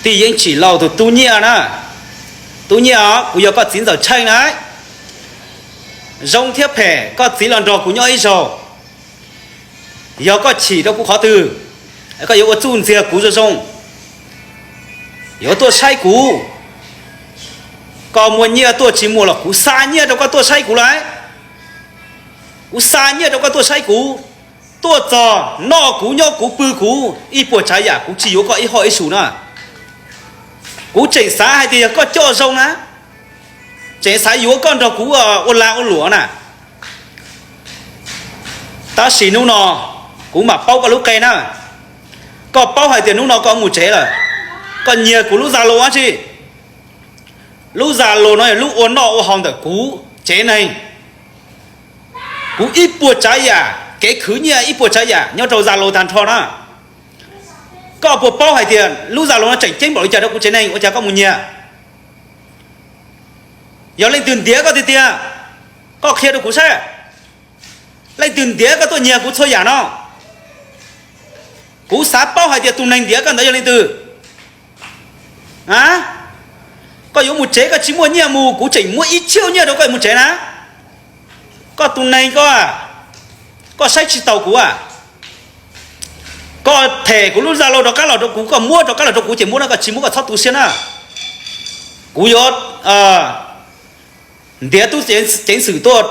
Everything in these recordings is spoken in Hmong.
Tij Yeeb Tsim Lauj tus tub Nyiaj na, tub Nyiaj os, kuv yog koj txiv ntxawm Tsheej na. Zoo thiab phem koj txiv los nrog kuv nyob ib zaug, yog koj chim rau kuv qhov twg, koj yuav ua txuj ntxias kuv zoo zoo, yuav tuaj saib kuv. Koj muaj nyiaj tuaj tsis muaj los kuv xa nyiaj rau koj tuaj saib kuv lauj. Kuv xa nyiaj rau koj tuaj saib kuv, tuaj txog noj kuv nyob kuv pw kuv ib puas tsav yam, kuv tsis yuav koj ib hoj ib su na. Kuv tseem xav hais tias yog koj coj zoo na, tseem xav yuav koj nrog kuv ua lag ua luam na. Tab sis hnub no kuv mam paub koj lub qe na. Koj paub hais tias hnub no koj mus tsev lawm, koj nyiag kuv lub Zalo dab tsi? Lub Zalo no yog lub ua noj ua haus ntawm kuv tsev neeg. Kuv ib puas tsav yam, kev khwv nyiaj ib puas tsav yam nyob rau Zalo tag nrho na. Koj puas paub hais tias lub Zalo no tseem ceeb npaum li cas rau kuv tsev neeg ua cas koj mus nyiag? Yog leej twg ntiav koj tiag tiag, koj qhia rau kuv saib. Leej twg ntiav koj tuaj nyiag kuv txhua yam no? Kuv xav paub hais tias tus neeg ntiav koj ntawd yog leej twg. Koj yuav mus tsev koj tsis muaj nyiaj mus, kuv tseem muab ib txhiab nyiaj rau koj mus tsev na. Koj tus neeg koj, koj saib tsis taus kuv a. Koj them kuv lub Zalo rov qab los rau kuv, koj muab rov qab los rau kuv ces muab na, koj tsis muab koj txhob tu siab na. Kuv yuav ntiav tub ceev xwm tuaj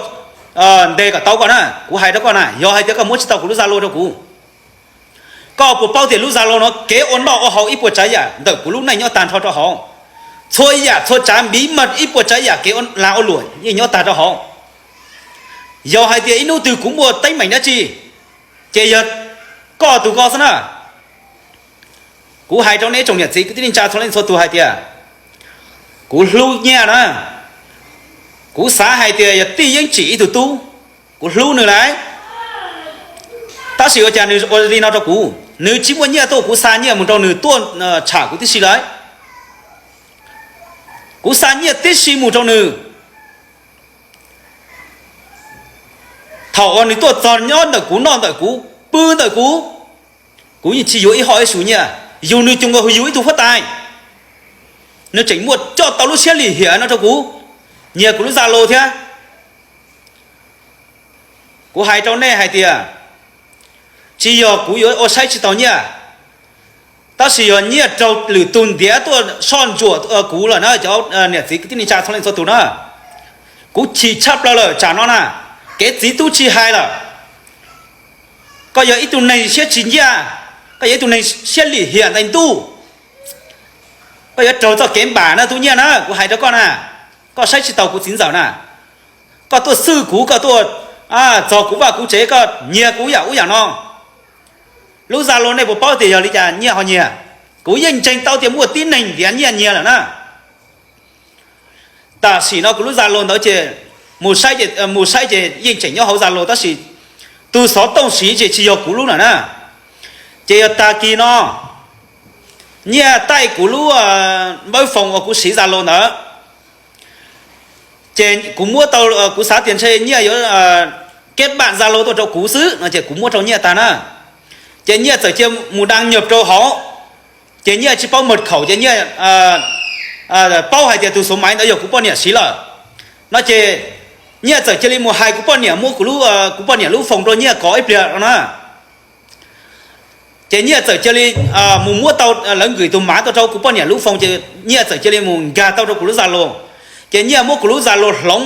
ntes kom tau koj na. Kuv hais rau koj na, yog hais tias koj muab tsis tau kuv lub Zalo rau kuv, koj puas paub tias lub Zalo no kev ua noj ua haus ib puas tsav yam ntawm kuv lub neej nyob tag nrho rau hauv. Txhua yam txhua tsav npiv mas ib puas tsav yam kev ua lag ua luam yeej nyob tag rau hauv. Yog hais tias ib hnub twg kuv muaj teeb meem dab tsi, ces yog koj tus koj xwb na. Kuv hais rau nej tsoom niam txiv kwv tij neej tsa txhua leej txhua tus hais tias kuv hlub Nyiaj na. Kuv xav hais tias yog Tij Yeeb Tsim ib tug tub, kuv hlub nws lawm. Tab sis ua cas nws ua li no rau kuv? Nws tsis muaj nyiaj tuaj, kuv xa nyiaj mus rau nws tuaj tsham kuv tib si lawm. Kuv xa nyiaj tib si mus rau nws. Thaum uas nws tuaj txog nyob ntawm kuv, noj ntawm kuv, pw ntawm kuv, kuv yeej tsis yuav ib hoj ib su nyiaj. Yug nws cuag nkaus yug ib tug huab tais. Nws tseem muaj coj tau lub siab lim hiam no rau kuv, nyiag kuv lub Zalo thiab. Kuv hais rau nej hais tias, tsis yog kuv yuav ua saib tsis taus Nyiaj, tab sis yog Nyiaj raug lwm tus ntiav tuaj soj ntsuam kuv lawm na cov niam txiv kwv tij neej tsa txhua leej txhua tus na. Kuv chim tshaj plaws lawm tsam no na, kev txiv tub tsis hais lawm. Koj yog ib tug neeg siab tsis nciaj, koj yog ib tug neeg siab lim hiam ntais ntuj, koj yuav raug txoj kev npam na tus Nyiaj na, kuv hais rau koj na. Koj saib tsis taus kuv txiv ntxawm na, koj tuaj xwj kuv, koj tuaj txog kuv vaj kuv tsev, koj nyiag kuv yam ub yam no. Lub Zalo nej puas paub tias yog li cas Nyiaj ho nyiag? Kuv yeej ntseeg tau tias muaj tib neeg ntiav Nyiaj nyiag lawm na. Tam sim no kuv lub Zalo ntawd ces mus saib ces yeej tseem nyob hauv Zalo, tab sis tus xov tooj siv ces tsis yog kuv lub lawm na. Ces yog tag kis no Nyiaj taij kuv lub npawb foos uas kuv siv Zalo ntawd, ces kuv muab tau, kuv xav tias ntshe Nyiaj yuav keb npam Zalo tuaj rau kuv xwb no ces kuv muab rau Nyiaj tag na. Ces Nyiaj txawm cia mus daj nyuam rau hauv, ces Nyiaj tsis paub mật khẩu ces Nyiaj paub hais tias tus xuv maiv ntawd yog kuv poj niam siv lawm no ces Nyiaj txawm cia li mus hais kuv poj niam muab kuv, kuv poj niam lub foos rau Nyiaj kov ib pliag no na. Ces Nyiaj txawm cia li mus muab tau lawv nkws tus mav tuaj rau kuv poj niam lub foos ces Nyiaj txawm cia li mus nkag tau rau kuv lub Zalo. Ces Nyiaj muab kuv lub Zalo hloov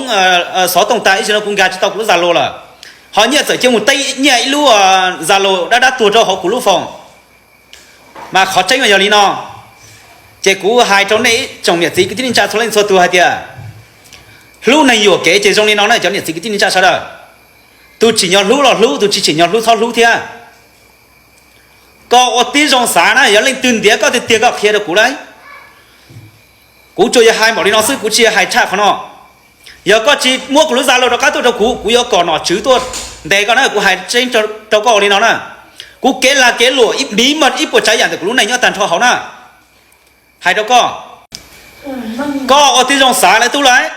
xov tooj tag ib zaug no kuv nkag tsis tau kuv lub Zalo lawm. Ho Nyiaj txawm cia mus teb Nyiaj ib lub Zalo dab dab tuag rau hauv kuv lub foos. Mas qhov tseeb mas yog li no, ces kuv hais rau nej tsoom niam txiv kwv tij neej tsa txhua leej txhua tus hais tias hlub neeg yuam kev ces zoo li no na cov niam txiv kwv tij neej tsa sawv daws. Tus tsim nyog hlub los hlub, tus tsis tsim nyog hlub txhob hlub thiab. Koj ua tib zoo xav na, yog leej twg ntiav koj tiag tiag koj qhia rau kuv lauj. Kuv tsuas yog hais npaum li no xwb, kuv tsis yog hais tshaj qhov no. Yog koj tsis muab kuv lub Zalo rov qab tuaj rau kuv, kuv yuav kom nom tswv tuaj ntes koj na, kuv hais tseeb rau koj ua li no na. Kuv kev lag kev luam ib npiv maj ib puas tsav yam ntawm kuv lub neej nyob tag nrho hauv na. Hais rau koj, koj ua tib zoo xav lawm tub lawm.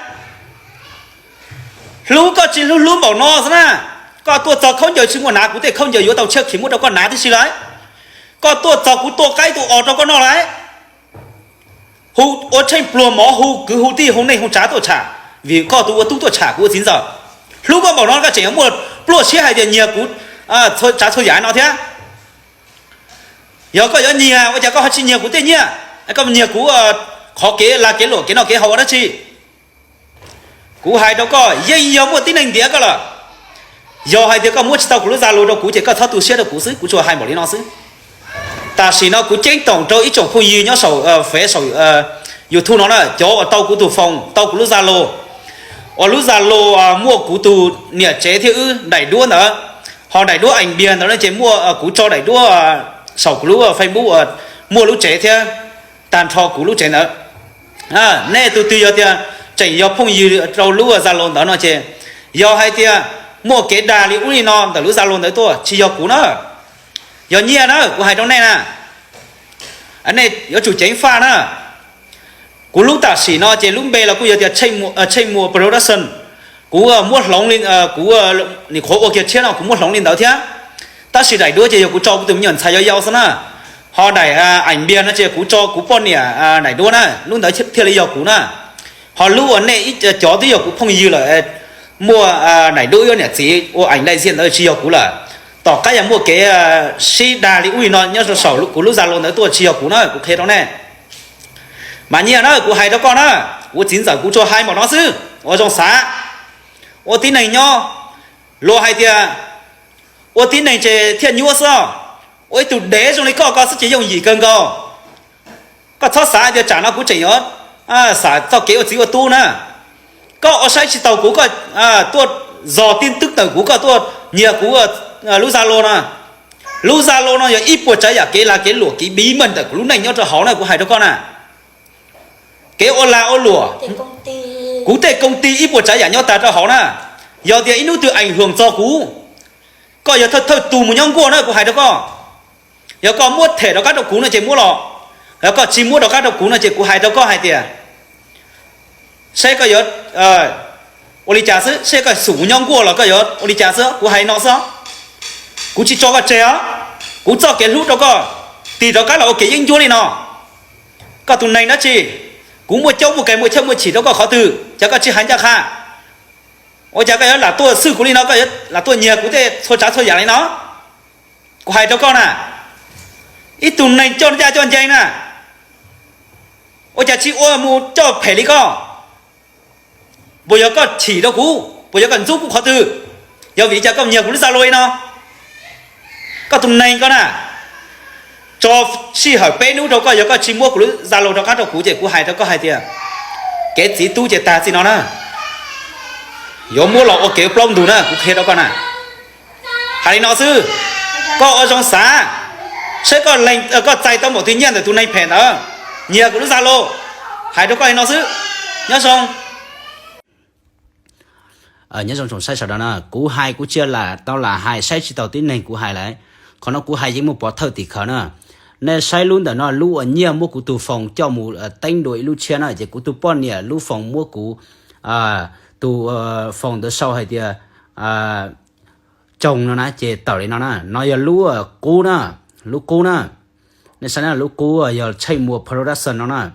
Hlub koj tsis hlub hlub npaum no xwb na. Koj tuaj txog khaub ncaws tsis muaj hnav, kuv tej khaub ncaws yuav tau tshiab khiv muab rau koj hnav tib si lawm. Koj tuaj txog kuv tua qaib tua os rau koj noj lawm. Ua tsheej pluag mov hu kwv hu tij hu neej hu tsav tuaj tsham, vim koj tus ua tub tuaj tsham kuv ua txiv ntxawm. Hlub koj npaum no koj tseem yuav muaj pluaj siab hais tias nyiag kuv tsav txhua yam no thiab. Yog koj yuav nyiag ua cas koj ho tsis nyiag kuv tej nyiaj, koj nyiag kuv qhov kev lag kev luam kev noj kev haus ua dab tsi? Kuv hais rau koj, yeej yog muaj tib neeg ntiav koj lawm. Yog hais tias koj muab tsis tau kuv lub Zalo rau kuv ces koj txhob tu siab rau kuv xwb, kuv tsuas hais npaum li no xwb. Tam sim no kuv ceeb toom rau ib tsoom phooj ywg nyob saum fev saum YouTube no na, cov uas tau kuv tus foos, tau kuv lub Zalo, uas lub Zalo muaj kuv tus niam tsev thiab wb daim duab ntawd, ho daim duab ees npiag ntawd no ces muaj kuv tso daim duab saum kuv lub Facebook uas muaj lub tsev thiab tag nrho kuv lub tsev ntawd. Nej tus twg yog tias tseem yog phooj ywg rau lub Zalo ntawd no ces, yog hais tias muaj kev dag li ub li no ntawm lub Zalo ntawd tuaj tsis yog kuv na, yog nyiaj na, kuv hais rau nej na. Nej yuav tsum ceev faj na. Kuv lub tam sim no ces lub npe los kuj yog tias Tsheej Muas Production. Kuv muab hloov li, kuv nim qhuav ua kiag tshiab no kuv muab hloov li ntawd thiab. Tab sis daim duab ces yog kuv tso kuv tus me nyuam ntxhais yau yau xwb na. Ho daim ees npiag no ces kuv tso kuv poj niam daim duab na, lub ntawd thiaj li yog kuv na. Ho lub uas nej cov twb yog kuv phooj ywg lawm, muaj daim duab ib niam txiv ua ees dai ziaj ntawd tsis yog kuv lawm. Tom qab yog muaj kev sib dag li ub li no nyob rau saum kuv lub Zalo ntawd tuaj tsis yog kuv na, kuv qhia rau nej. Mas nyiaj na, kuv hais rau koj na, kuv txiv ntxawm kuv tsuas hais npaum no xwb, ua zoo xav. Ua tib neeg nyob, luag hais tias ua tib neeg ces thiaj nyuaj xwb. Ua ib tug dev zoo li koj, koj xwb ces yooj yim kawg nkaus. Koj txhob xav tias tsam no kuv tseem yuav xav txoj kev ua txiv ua tub na. Koj ua saib tsis taus kuv, koj tuaj zog tib twb ntawm kuv, koj tuaj nyiag kuv lub Zalo no. Lub Zalo no yog ib puas tsav yam kev lag kev luam kev bí maj ntawm kuv lub neej nyob rau hauv na, kuv hais rau koj na. Kev ua lag ua luam, kuv tej koob tij ib puas tsav yam nyob tag rau hauv na. Yog tias ib hnub twg ees hluas txog kuv, koj yog thawj thawj tus mus nyob nkuaj na, kuv hais rau koj. Yog koj muab them rov qab rau kuv no ces muab los, yog koj tsis muab rov qab rau kuv no ces kuv hais rau koj hais tias, saib koj yuav ua li cas xwb, saib koj xub mus nyob nkuaj los koj yuav ua li cas xwb, kuv hais no xwb. Kuv tsis tso koj tseg os. Kuv txoj kev hlub rau koj tig rov qab los ua kev yeeb ncuab li no. Koj tus neeg dab tsi? Kuv muaj caub muaj kais muaj chawj muaj chim rau koj qhov twg, cas koj tsis hais ncaj qha? Ua cas koj yuav lam tuaj xwj kuv li no, koj yuav lam tuaj nyiag kuv tej txhua tsav txhua yam li no? Kuv hais rau koj na, ib tug neeg coj ncaj coj ncees na, ua cas tsis ua mus coj phem li koj? Puas yog koj chim rau kuv? Puas yog koj ntxub kuv qhov twg? Yog vim li cas koj nyiag kuv lub Zalo li no? Koj tus neeg koj na, tso sij hawm peb hnub rau koj, yog koj tsis muab kuv lub Zalo rov qab rau kuv ces kuv hais rau koj hais tias, kev txiv tub ces tag txij no na, yuav muab los ua kev plaub ntug na, kuv qhia rau koj na. Hais li no xwb, koj ua zoo xav, saib koj lees, koj txais tau npaum twg nyiaj ntawm tus neeg phem ntawd, nyiag kuv lub Zalo. Hais rau koj li no xwb, nyob zoo. Nyob zoo tsoom saib sawv daws na, kuv hais kuv tsis lam tau lam hais saib tsis taus tib neeg kuv hais lawm. Qhov no kuv hais yeej muaj pov thawj tim khawv na. Nej saib lub ntawm no, lub uas nyiaj muab kuv tus foos coj mus teeb dua ib lub tshiab na, ces kuv tus poj niam lub foos muab kuv tus foos ntawd sau hais tias Tsoos no na, ces tawm li no na, no yog lub qub na, lub qub na. Nej saib na, lub qub yog Tsheej Muas Production no na.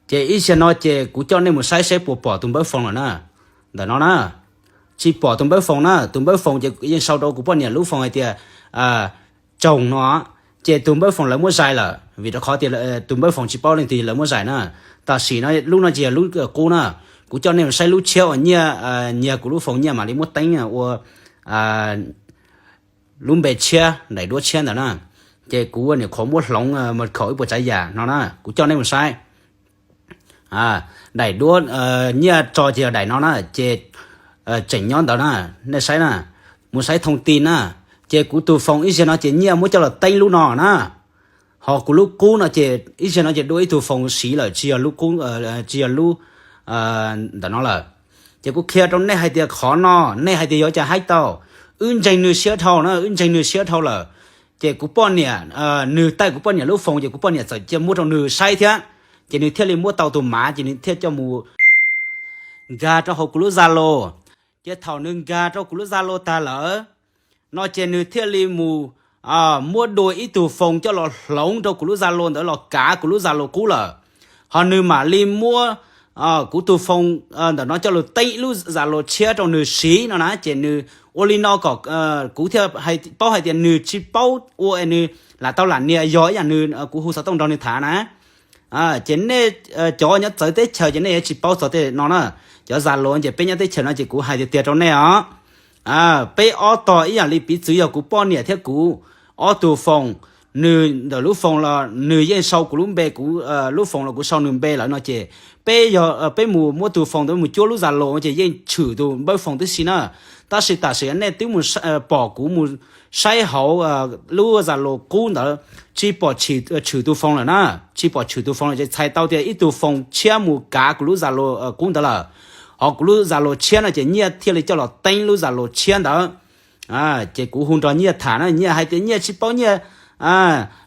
Ces ib zaug no ces kuv coj nej mus saib seb puas pom tus npawb foos lawm na. Ntawm no na, tsis pom tus npawb foos na, tus npawb foos ces yeej sau rau kuv poj niam lub foos hais tias Tsoos no. Ces tus npawb foos lawv muab zais lawm, vim rau qhov tias tus npawb foos tsis paub leej twg lawv muab zais na. Tam sim no lub no ces yog lub qub na. Kuv coj nej mus saib lub tshiab uas nyiaj, nyiag kuv lub foos nyiaj mam li muab teeb ua lub npe tshiab, daim duab tshiab ntawd na. Ces kuv nim qhuav muab hloov mas khaum ib puas tsav yam no na, kuv coj nej mus saib. Daim duab nyiaj tso ces yog daim no na, ces tseem nyob ntawd na, nej saib na, mus saib thoob ti na. Ces kuv tus foos ib zaug no ces nyiaj muab coj los teeb lub no na. Ho kuv lub qub no ces ib zaug no ces dua ib tug foos siv lawm, tsis yog lub qub, tsis yog lub ntawm no lawm. Ces kuv qhia rau nej hais tias qhov no, nej hais tias yuav cas haib tau. Wb ntseeg nws siab dhau na, wb ntseeg nws siab dhau lawm. Ces kuv poj niam, nws taij kuv poj niam lub foos ces kuv poj niam txawm cia muab rau nws saib thiab. Ces nws thiaj li muab tau tus mav ces nws thiaj coj mus nkag rau hauv kuv lub Zalo. Ces thaum nws nkag rau kuv lub Zalo tag lawm no ces nws thiaj li mus muab dua ib tug foos coj los hloov rau kuv lub Zalo ntawd los kav kuv lub Zalo qub lawm. Ho nws mam li muab kuv tus phone ntawm no coj los teeb ib lub Zalo tshiab rau nws siv no na. Ces nws ua li no kom kuv thiaj paub hais tias nws tsis paub ua es nws lam tau lam nias yog ib yam nws, kuv hu xov tooj nrog nws tham na. Ces nej cov nyob txawv teb chaws ces nej yuav tsis paub txog tej no na. Cov Zalo ces peb nyob teb chaws no ces kuv hais tiag tiag rau nej os. Peb ob tog ib yam li piv txwv yog kuv poj niam thiab kuv ob tug phone, nws ntawm lub phone los nws yeej sau kuv lub npe, kuv lub phone los kuv sau nws npe lawm no ces peb yog peb mus muab tus phone ntawd mus cuab lub Zalo ces yeej tshwm tus npawb phone tib si na. Tab sis tam sim nej twb mus pom kuv mus saib hauv lub Zalo qub ntawd tsis pom tshwm tus phone lawm na. Tsis pom tshwm tus phone lawm ces txhais tau tias ib tug phone tshiab mus kav kuv lub Zalo qub ntawd lawm. Ho kuv lub Zalo tshiab no ces Nyiaj thiaj li coj los teeb lub Zalo tshiab ntawd. Ces kuv hu nrog Nyiaj tham na, Nyiaj hais tias Nyiaj tsis paub, Nyiaj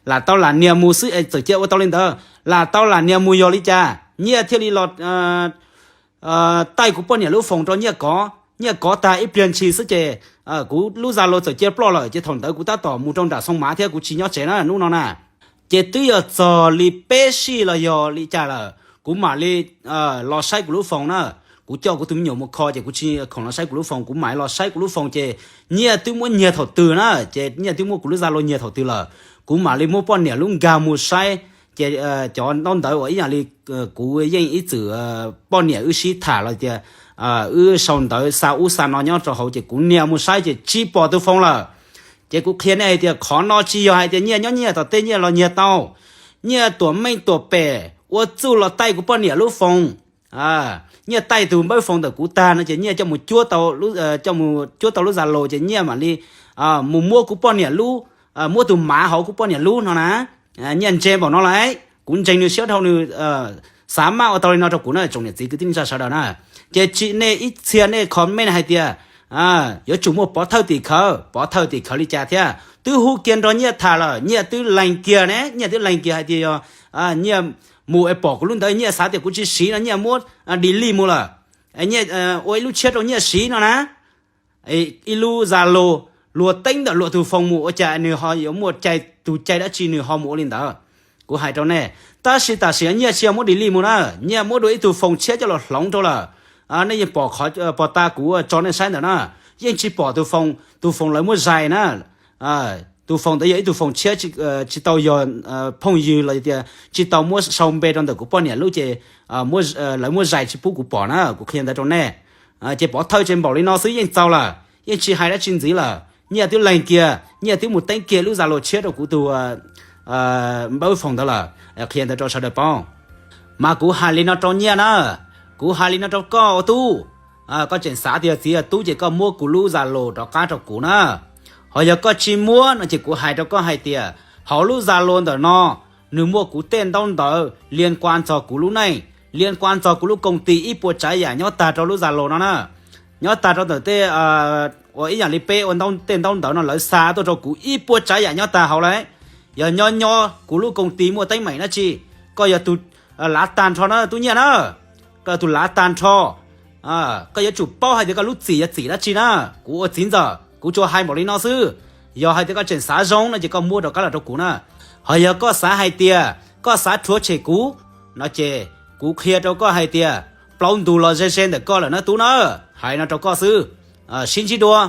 lam tau lam nias mus xwb es txawm cia ua tau li ntawd, lam tau lam nias mus yog li cas Nyiaj thiaj li los taij kuv poj niam lub phone rau Nyiaj kov. Nyiaj kov tag ib pliag ntshis xwb ces kuv lub Zalo txawm cia ploj lawm. Ces thaum ntawd kuv tab tom mus rau nram Xoo Mav thiab kuv tsis nyob tsev na hnub no na. Ces twb yog txog li peb sij los yog li cas lawm kuv mam li los saib kuv lub phone na. Kuv coj kuv tus me nyuam mus kho ces kuv tsis khoom los saib kuv lub phone, kuv mam los saib kuv lub phone ces Nyiaj twb muab nyiag thaum twg na, ces Nyiaj twb muab kuv lub Zalo nyiag thaum twg lawm. Kuv mam li muab poj niam lub nkag mus saib, ces cov ntaub ntawv uas ib yam li kuv yeej ib txwm poj niam wb sib tham los tias wb sau ntawv xa ub xa no nyob rau hauv ces kuv nias mus saib ces tsis pom tus phone lawm. Ces kuv qhia nej hais tias qhov no tsis yog hais tias Nyiaj nyob Nyiaj tom tej Nyiaj los nyiag tau. Nyiaj tuam meej tuam pem ua txuj los taij kuv poj niam lub phone. Nyiaj taij tus npawb phone ntawm kuv tag no ces Nyiaj coj mus cuab tau, coj mus cuab tau lub Zalo ces Nyiaj mam li mus muab kuv poj niam lub, muab tus mav hauv kuv poj niam lub no na. Nyiaj ntse npaum no lawm, kuv ntseeg nws siab dhau, nws xav maj ua tau li no rau kuv na tsoom niam txiv kwv tij neej tsa sawv daws na. Ces tsis nej ib txhia nej comment hais tias yuav tsum muaj pov thawj tim khawv, pov thawj tim khawv li cas thiab? Twb hu kiag nrog Nyiaj tham lawm, Nyiaj twb lees kiag ne, Nyiaj twb lees kiag hais tias yog Nyiaj mus es pom kuv lub ntawd Nyiaj xav tias kuv tsis siv no Nyiaj muab delete mus lawm. Nyiaj ua ib lub tshiab rau Nyiaj siv no na. Ib lub Zalo luag teeb ntawm luag tus phone mus ua cas nws ho yuav muaj cai, tus cai dab tsi nws ho mus ua li ntawd? Kuv hais rau nej, tab sis tam sim Nyiaj tsis yog muab delete mus na, Nyiaj muab dua ib tug phone tshiab coj los hloov rau lawm. Nej yeej pom, pom tas kuv tso nej saib ntawm na, yeej tsis pom tus phone, tus phone lawv muab zais na. Tus phone ntawd yog ib tug phone tshiab, tsis tau yog phooj ywg los tias tsis tau muab sau npe rau ntawm kuv poj niam lub ces lawv muab zais tsis pub kuv pom na, kuv qhia ntawd rau nej. Ces pov thawj ces npaum li no xwb yeej txaus lawm, yeej tsis hais dab tsi ntxiv lawm. Nyiaj twb lees kiag, Nyiaj twb mus teeb kiag lub Zalo tshiab rau kuv tus npawb phone ntawd lawm. Qhia ntawd rau sawv daws paub. Mas kuv hais li no rau Nyiaj na, kuv hais li no rau koj ua tub, koj tseem xav tias txiv yog tub ces koj muab kuv lub Zalo rov qab rau kuv na. Ho yog koj tsis muab no ces kuv hais rau koj hais tias hauv lub Zalo ntawm no nws muaj kuv tej ntaub ntawv lias kuas txog kuv lub neej, lias kuas txog kuv lub koom tis ib puas tsav yam nyob tag rau lub Zalo no na. Nyob tag rau ntawm tej uas ib yam li peb ua tej ntaub ntawv no lawv xa tuaj rau kuv ib puas tsav yam nyob tag hauv lawm. Yog nyob nyob kuv lub koom tis muaj teeb meem dab tsi, koj yog tus lav tag nrho na tub Nyiaj na, koj yog tus lav tag nrho. Koj yuav tsum paub hais tias koj lub txim yog txim dab tsi na. Kuv ua txiv ntxawm kuv tsuas hais npaum li no xwb. Yog hais tias koj tseem xav zoo no ces koj muab rov qab los rau kuv na. Ho yog koj xav hais tias koj xav rhuav tshem kuv no ces kuv qhia rau koj hais tias plaub ntug los ze ze ntawm koj lawm na tub na. Hais no rau koj xwb, sib ntsib dua.